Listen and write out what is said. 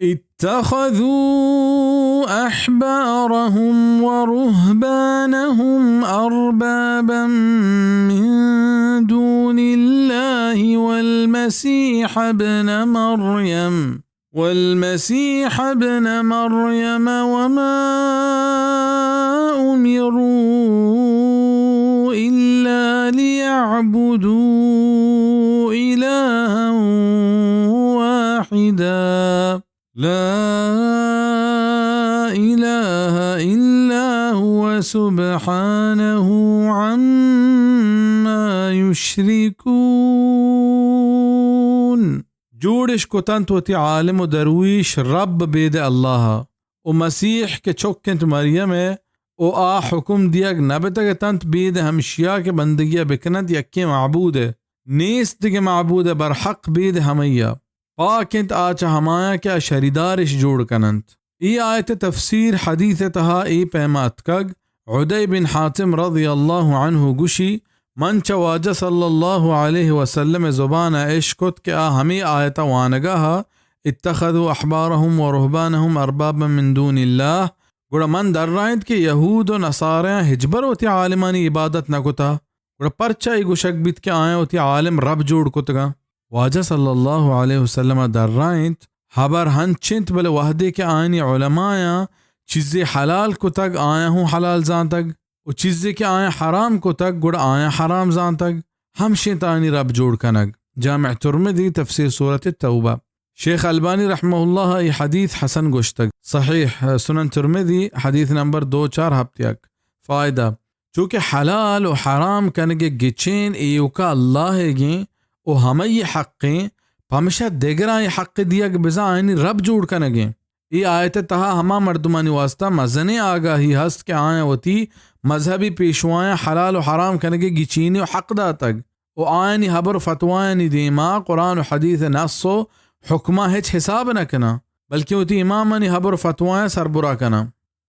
اتخذوا أحبارهم ورهبانهم أربابا من دون الله والمسيح ابن مريم، والمسيح ابن مريم وما أمروا إلا ليعبدوا إلها واحدا لا إله إلا هو سبحانه عما يشركون۔ جوڑش کتنت وتی عالم و درویش رب بید اللہ ء، و مسیح کہ چک انت مریم ء، و آ حکم دیگ نہ بتگ اتنت بید ہمشیا کہ بندگی ء بکننت یکیں معبود ء، نیست دگہ معبود ء برحق بید ہمئی ء۔ پاک انت آ چہ ہمایاں کہ آ شریدارش جوڑ کننت۔ اے آیت ء تفسیر حدیث ء تہا اے پیما اتکگ، عدی بن حاتم رضی اللہ عنہ گوشی، من چہ واجہ صلی اللہ علیہ وسلم ء زبان ء اشکت کہ آ ہمے آیت ء وانگا ء، اتخذوا احبارهم ورهبانهم اربابا من دون الله، گڑا من درائینت کہ یہود و نصاریاں ہچبر وتی عالمانی عبادت نہ کتا، گڑا پرچا اے گوشگ بیت کہ آیاں وتی عالم رب جوڑ کتگاں؟ واجہ صلی اللہ علیہ وسلم ء درائینت، ہبر ہنچ انت، بلے وہدے کہ آیانی علمایاں چیزے حلال کتگ، آیاں ہوں حلال زانتگ، و چیزے کہ آیاں حرام کتگ، گڑا آیاں حرام زانتگ، ہمشیں تانی رب جوڑ کنگ۔ جامع ترمذی، تفسیر سورۃ التوبہ۔ شیخ البانی رحمہ اللہ ء اے حدیث حسن گوشتگ۔ صحیح سنن ترمذی، حدیث نمبر دو چار ہپت یک۔ فائدہ، چونکہ حلال و حرام کنگ ء گچین ایوکا اللہ ء گیں و ہمئی حقیں، پمشا دگراں اے حق دیگ بزاں آیانی رب جوڑ کنگیں۔ اے آیت ء تہا ہما مردمانی واسطہ مزنیں آگاہی ہست کہ آیاں وتی مذہبی پیشوایاں حلال و حرام کنگ ء گچینی و حق داتگ و آیانی ہبر و فتوایانی دیما قرآن و حدیث ء نص و حکماں ہچ حساب نہ کناں، بلکیں وتی امامانی ہبر و فتوایاں سربرا کناں۔